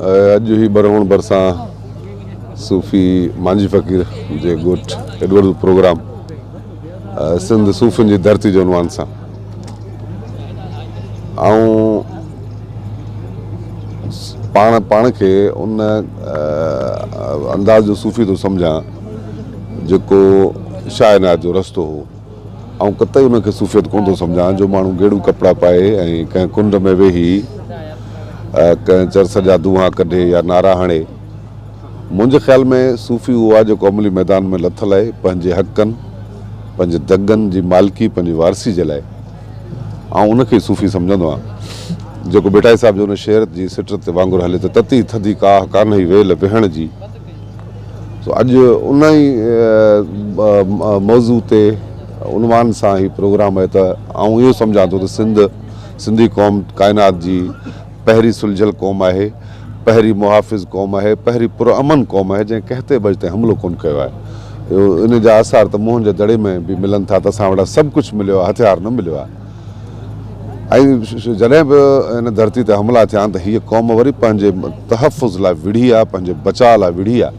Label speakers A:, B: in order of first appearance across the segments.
A: اڄ هي برهوڻ ڀرسان صوفي مانجهي فقير جي ڳوٺ ايڏو وڏو پروگرام سنڌ صوفين جي ڌرتي جي عنوان سان آئون پاڻ پاڻ کي ان انداز جو صوفي ٿو سمجهان جيڪو شاهه عنايت جو رستو هو. آئون قطعي ان کي صوفيت ڪونه ٿو سمجهان جو ماڻهو گيڙو ڪپڙا پائي ۽ ڪنهن ڪنڊ ۾ ويهي ڪنهن چرس جا دونهان ڪڍي يا نعرا هڻي. منهنجي خيال ۾ صوفي اهو آهي جيڪو عملي ميدان ۾ لٿل آهي پنهنجي حقن، پنهنجي دڳن جي مالڪي، پنهنجي وارثي جي لاء. آئون ان کي ئي صوفي سمجهندو آهيان جيڪو ڀٽائي صاحب جي ان شعر جي سٽ تي وانگر هلي ته تتي ٿڌي ڪاهه ڪانهئي ويل ويهڻ جي. سو اڄ ان ئي موضوع تي عنوان سان هي پروگرام آهي ته آئون اهو سمجهان ٿو ته سنڌ سنڌي قوم ڪائنات جي پهرين سلجهيل قوم آهي، پهرين محافظ قوم آهي، پهرين پرامن قوم آهي جنهن ڪنهن تي به اڄ تائين حملو ڪونه ڪيو آهي. ان جا آثار ته موهن جي دڙي ۾ به ملن ٿا ته اسان وٽان سڀ ڪجهه مليو آهي هٿيار نه مليو آهي. ۽ جڏهن به هن ڌرتي تي حملا ٿيا آهن ته هيء قوم وري پنهنجي تحفظ لاء وڙهي آهي، پنهنجي بچاء لاء وڙهي آهي.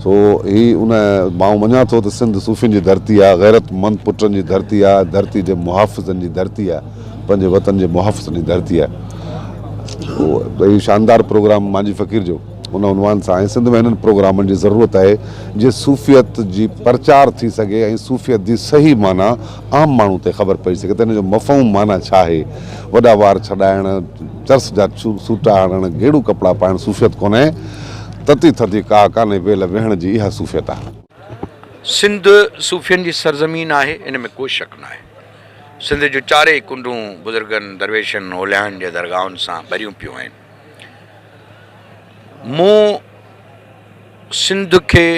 A: سو هي ان مان مڃان ٿو ته سنڌ صوفين جي ڌرتي آهي، غيرت مند پٽن جي ڌرتي آهي، ڌرتي جي محافظن جي ڌرتي آهي، پنهنجي وطن جي محافظن جي ڌرتي آهي. هي شاندار پروگرام مانجهي فقير جو ان عنوان سان ۽ سنڌ ۾ هنن پروگرامن جي ضرورت آهي جيئن صوفيت جي پرچار ٿي سگهي ۽ صوفيت جي صحيح معنيٰ عام ماڻهو تي خبر پئجي سگهي ته ان جو مفهوم معنيٰ ڇا آهي. وڏا وار ڇڏائڻ، چرس جا سوٽا هڻڻ، گيڙو ڪپڙا پائڻ صوفيت ڪونهي. تتي ٿڌي ڪاهه ڪانهي ويل ويهڻ جي اها صوفيت آهي.
B: سنڌ صوفين جي سرزمين آهي ان ۾ ڪو شڪ ناهي. سنڌ جون چارئي ڪنڊون بزرگن، درويشن، اوليائن جي درگاهن سان ڀريون پيون آهن. مون سنڌ کي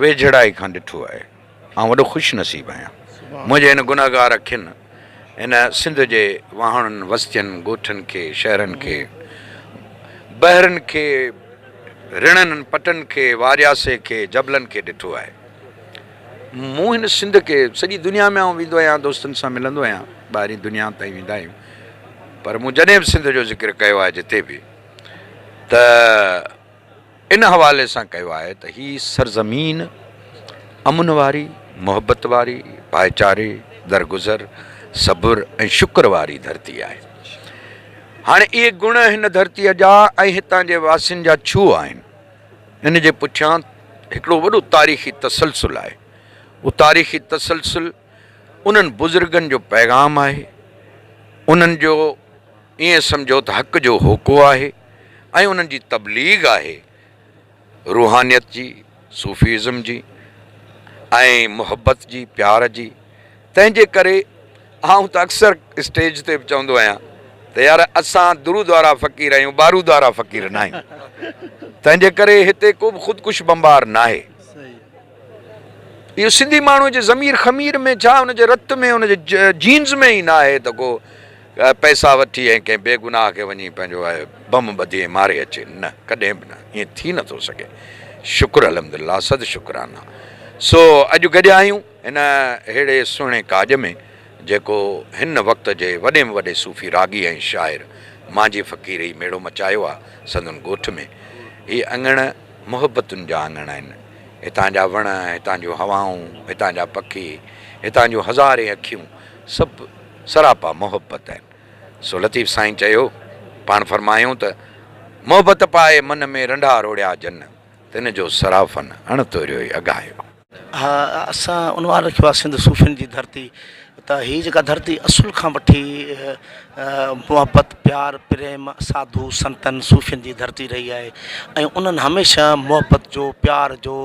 B: ويجهڙائي کان ڏٺو آهي. آئون وڏو خوش نصيب آهيان. منهنجي هن گنهگار اکين هن سنڌ جي واهڻن، وستين، ڳوٺن کي، شهرن کي، بحرن کي، رڻن پٽن کي، وارياسي کي، جبلن کي ڏٺو آهي. مون هن سنڌ کي سڄي دنيا ۾ آئون ويندو آهيان، دوستن سان ملندو آهيان، ٻاهرين دنيا تائين ويندا آهيون، پر مون جڏهن به سنڌ جو ذڪر ڪيو آهي جتي به ته ان حوالي سان ڪيو آهي ته هي سرزمين امن واري، محبت واري، ڀائيچاري، درگذر، صبر ۽ شڪر واري ڌرتي آهي. هاڻي اهي گڻ هن ڌرتيء جا ۽ هتان جي واسين جا ڇو آهن؟ ان جي پٺيان هڪڙو وڏو تاريخي تسلسل آهي. اهو تاريخي تسلسل انهن بزرگن جو پيغام آهي، انهن جو ائين سمجهو ته حق جو هوڪو آهي ۽ انهن جي تبليغ آهي روحانيت جي، صوفي ازم جي ۽ محبت جي، پيار جي. تنهن جي ڪري آئون ته اڪثر اسٽيج تي به چوندو آهيان ته يار اسان درود وارا فقير آهيون بارود وارا فقير نه آهيون. تنهن جي ڪري هتي ڪو به خودڪش بمبار ناهي. اهو سنڌي ماڻهو جي ضمير خمير ۾ ڇا ان جي رت ۾ ان جي جينز ۾ ئي ناهي ته ڪو پئسا وٺي ۽ ڪنهن بي گناهه کي وڃي پنهنجو بم ٻڌي ۽ ماري اچي نه ڪڏهن به نه ائين ٿي نٿو سگهي شڪر الحمدلله صد شڪرانا سو اڄ گڏيا آهيون هن ههڙي سهڻي ڪاڄ ۾ جيڪو هن وقت جي وڏي ۾ وڏي صوفي راڳي ۽ شاعر مانجهي فقير هي ميڙو مچايو آ سندن ڳوٺ ۾ هي اڱڻ محبتن جا اڱڻ آهن هتان جا وڻ هتان جون هوائون هتان جا پکي هتان جون هزارين اکيون سڀ سراپا محبت آهن. سو لطيف سائين چيو، پاڻ فرمايائون ته، محبت پائي من ۾ رنڍا روڙيا جن، تن جو سرافن اڻ توريو ئي اگهايو.
C: ها اسان عنوان رکيو آهي سنڌ صوفين جي ڌرتي ته هي جيڪا ڌرتي اصل کان وٺي محبت پيار پريم ساڌو سنتن صوفين جي ڌرتي رهي آهي ۽ انهن هميشه محبت جو پيار جو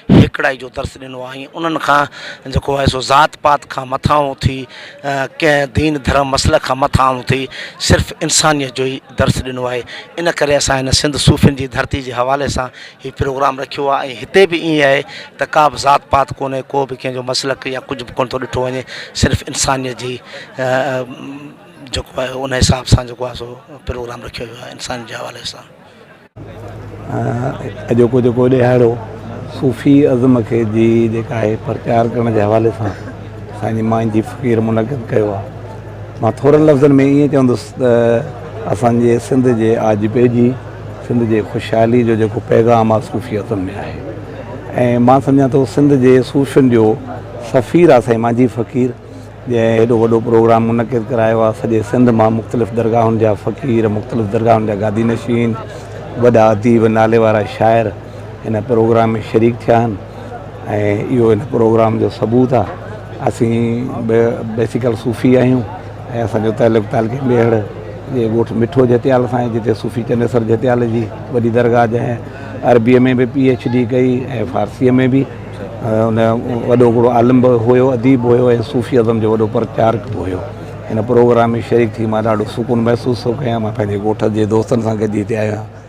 C: هيڪڙائي جو درس ڏنو آهي ۽ انهن کان جيڪو آهي سو ذات پات کان مٿانهون ٿي ڪنهن دين ڌرم مسلڪ کان مٿانهون ٿي صرف انسانيت جو ئي درس ڏنو آهي ان ڪري اسان هن سنڌ صوفين جي ڌرتي جي حوالي سان هي پروگرام رکيو آهي ۽ هتي به ائين آهي ته ڪا به ذات پات ڪونهي ڪو به ڪنهن جو مسلڪ يا ڪجهه به ڪونه ٿو ڏٺو وڃي صرف انسانيت جي جيڪو آهي ان حساب سان جيڪو آهي سو پروگرام رکيو ويو آهي انسانيت جي حوالي سان.
D: اڄوڪو جيڪو ڏهاڙو صوفي ازم کي جي جيڪا آهي پرچار ڪرڻ جي حوالي سان سائين جي مانجهي فقير منعقد ڪيو آهي مان ٿورن لفظن ۾ ائين چوندس ته اسان جي سنڌ جي آجپي جي سنڌ جي خوشحالي جو جيڪو پيغام آهي صوفي ازم ۾ آهي ۽ مان سمجهان ٿو سنڌ جي صوفين جو سفير آهي سائين مانجهي فقير جنهن هيڏو وڏو پروگرام منعقد ڪرايو آهي سڄي سنڌ مان مختلف درگاهن جا فقير مختلف درگاهن جا گادي نشين وڏا اديب نالي وارا شاعر هن پروگرام ۾ شريڪ ٿيا آهن ۽ اهو هن پروگرام جو ثبوت آهي اسين به بيسيڪل صوفي آهيون ۽ اسان جو تعلق تعلقي ميهڙ جي ڳوٺ مٺو جهتيال سان آهي جتي صوفي چنيسر جهتيال جي وڏي درگاهه جنهن عربيء ۾ به پي ايڇ ڊي ڪئي ۽ فارسيء ۾ به ان وڏو هڪڙو عالم به هيو اديب هيو ۽ صوفي ازم جو وڏو پرچارڪ به هيو هن پروگرام ۾ شريڪ ٿي مان ڏاڍو سڪون محسوس ٿو ڪيان مان پنهنجي ڳوٺ جي دوستن سان گڏجي هتي آيو آهيان.